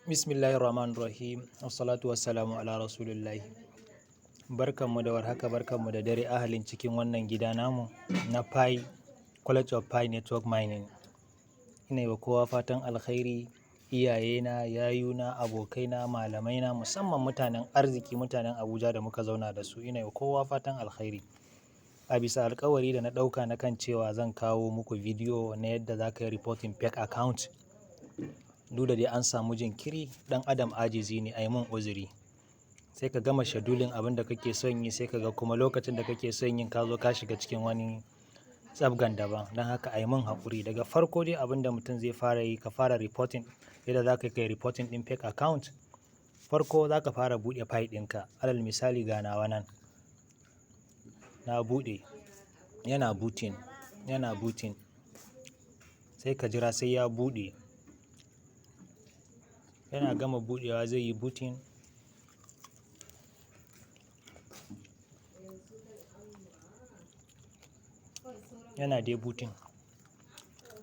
Bismillahirrahmanirrahim. Wassalatu wassalamu ala rasulillahi. Barkanmu da warhaka, barkanmu da dare ahalin cikin wannan gida namu na Pi College of Pi Network Mining. Ina yi wa kowa fatan alkhairi, iyayena, yayuna, abokaina, malamaina, musamman mutanen arziki, mutanen Abuja da muka zauna da su. Ina yi wa kowa fatan alkhairi. A bisa alkawari da na ɗauka na kan cewa zan kawo muku bidiyo na yadda za ka yi reporting fake account. Duk da dai an samu jinkiri, ɗan adam ajizi ne, a yi mun uzuri. Sai ka gama scheduling abin da kake son yi, sai ka ga kuma lokacin da kake son yin ka zo ka shiga cikin wani sabgan daban. Don haka a yi mun haƙuri. Daga farko dai abin da mutum zai fara yi, ka fara reporting, yadda za ka kai reporting ɗin fake account. Farko za ka fara buɗe Pi ɗinka. Alal misali, ga nawa nan. Na buɗe, yana booting, yana booting. Sai ka jira sai ya buɗe. Yana gama buɗewa, zai yi booting. Yana dai booting.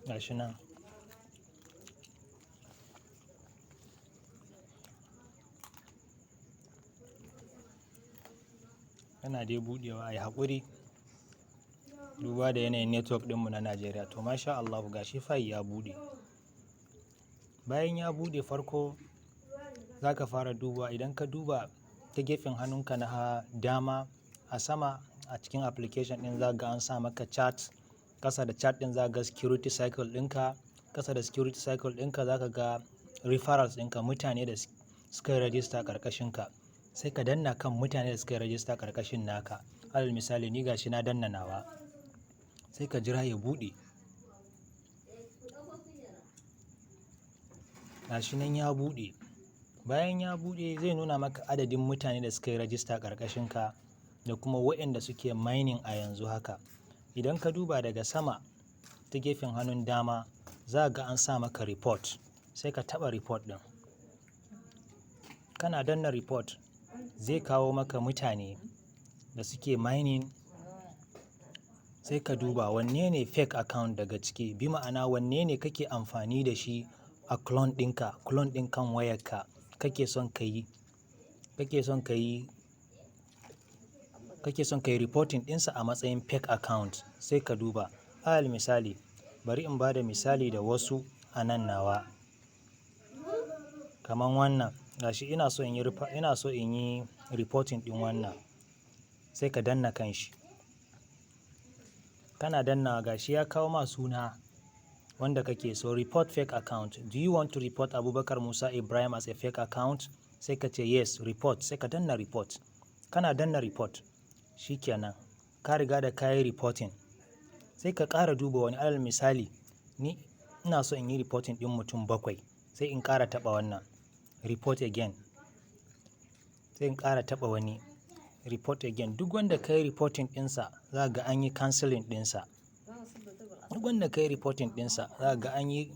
Gashi nan. Yana dai buɗewa, ayi haƙuri. Duba da yanayin network ɗinmu na Najeriya. To, masha Allahu, gashi Pi ya buɗe. Bayan ya buɗe, farko za ka fara duba. Idan ka duba ta gefen hannunka na dama a sama a cikin application ɗin, za ka ga an sa maka chat. Ƙasa da chat ɗin za ka ga security circle ɗinka. Ƙasa da security circle ɗinka za ka ga referrals ɗinka, mutane da suka yi register ƙarƙashin ka. Sai ka danna kan mutane da suka yi register ƙarƙashin naka. Alal misali, ni gashi na danna nawa. Sai ka jira ya buɗe. Gashi nan ya buɗe. Bayan ya buɗe, zai nuna maka adadin mutane da suka yi register ƙarƙashin ka da kuma waɗanda suke mining a yanzu haka. Idan ka duba daga sama ta gefen hannun dama, za ka ga an sa maka report. Sai ka taɓa report ɗin. Kana danna report, zai kawo maka mutane da suke mining. Sai ka duba wanne ne fake account daga ciki. Bi ma'ana, wanne ne kake amfani da shi a clone ɗinka, clone ɗin kan wayarka kake son ka yi reporting ɗinsa a matsayin fake account. Sai ka duba. Alal misali, bari in ba da misali da wasu a nan nawa. Kaman wannan, gashi ina so in yi reporting ɗin wannan. Sai ka danna kan shi. Kana danna, gashi ya kawo ma suna wanda kake so. Report fake account. Do you want to report Abubakar Musa Ibrahim as a fake account? Sai ka ce yes, report. Sai ka danna report. Kana danna report, shi kenan. Ka riga da ka yi reporting. Sai ka ƙara duba wani. Alal misali, ni ina so in yi reporting ɗin mutum bakwai. Sai in ƙara taɓa wannan report again. Sai in ƙara taɓa wani, report again. Duk wanda ka yi reporting ɗinsa, za ka ga an yi cancelling ɗinsa. Duk wanda ka yi reporting ɗinsa, za ka ga an yi